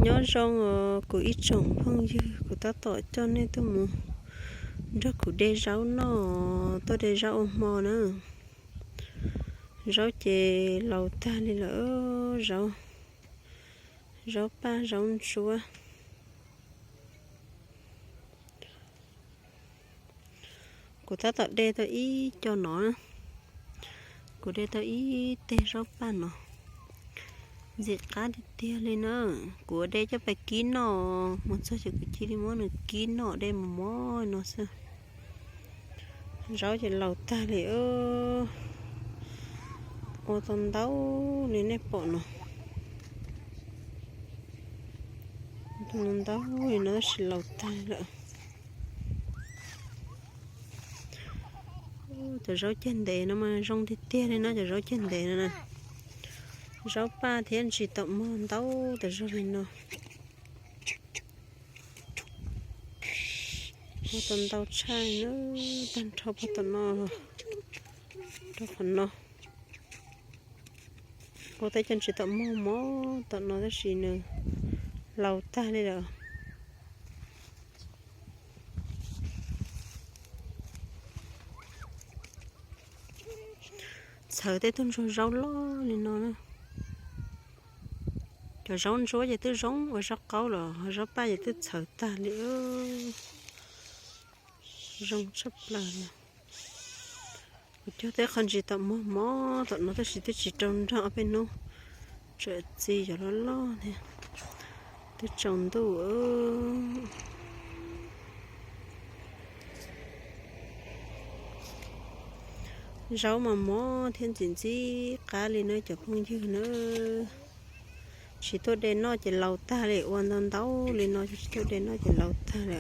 Nyob zoo os kuv ib tsoom phooj ywg, kuv tab tom coj nej tuaj mus nrog kuv de zaub noj, tuaj de zaub ua hmo na. Zaub ces laus tag li lawm, zaub, zaub paj zaub ntsuab. Kuv tab tom de tau ib co no, kuv de tau ib teg zaub paj no, ntxim qab tiag tiag li na. Kuv de coj pais kib noj, mus txog ces kuv cia li muab nws kib noj de mos mos no xwb. Zaub ces laus tag li, ua tau ntau li nej pom no. Ua tau ntau li no tab sis laus tag lawm. Cov zaub ceg ntev no mas zoo tiag tiag li no, cov zaub ceg ntev no na. Zaub paj thiab ntsis taum mog ntau tas zog li no. Ua tau ntau tshaj na, tag nrho puag tom no los rau qhov no. Ua tau cov ntsis taum mog mog tom no tab sis nws laus tag li lawm. Txhawv tej tug ntsuag zaub loj li no na. Cov zaub ntsuab ces twb zoo ua zaub qaub los ho zaub paj ces twb txhawv tag li. Zoo tshaj plaws li. Kuv cog tej qho ntsis taum mog mog tom no tab sis twb tsis rau nrog ob peb hnub, tsam txi cov loj loj thiab, twb tsaus ntuj. Zaub mas mos thiab ntxim ntxim qab li na cov phooj ywg na. Tsis tuaj de noj ces laus tag li, ua ntau ntau li no tsis tuaj de noj ces laus tag li.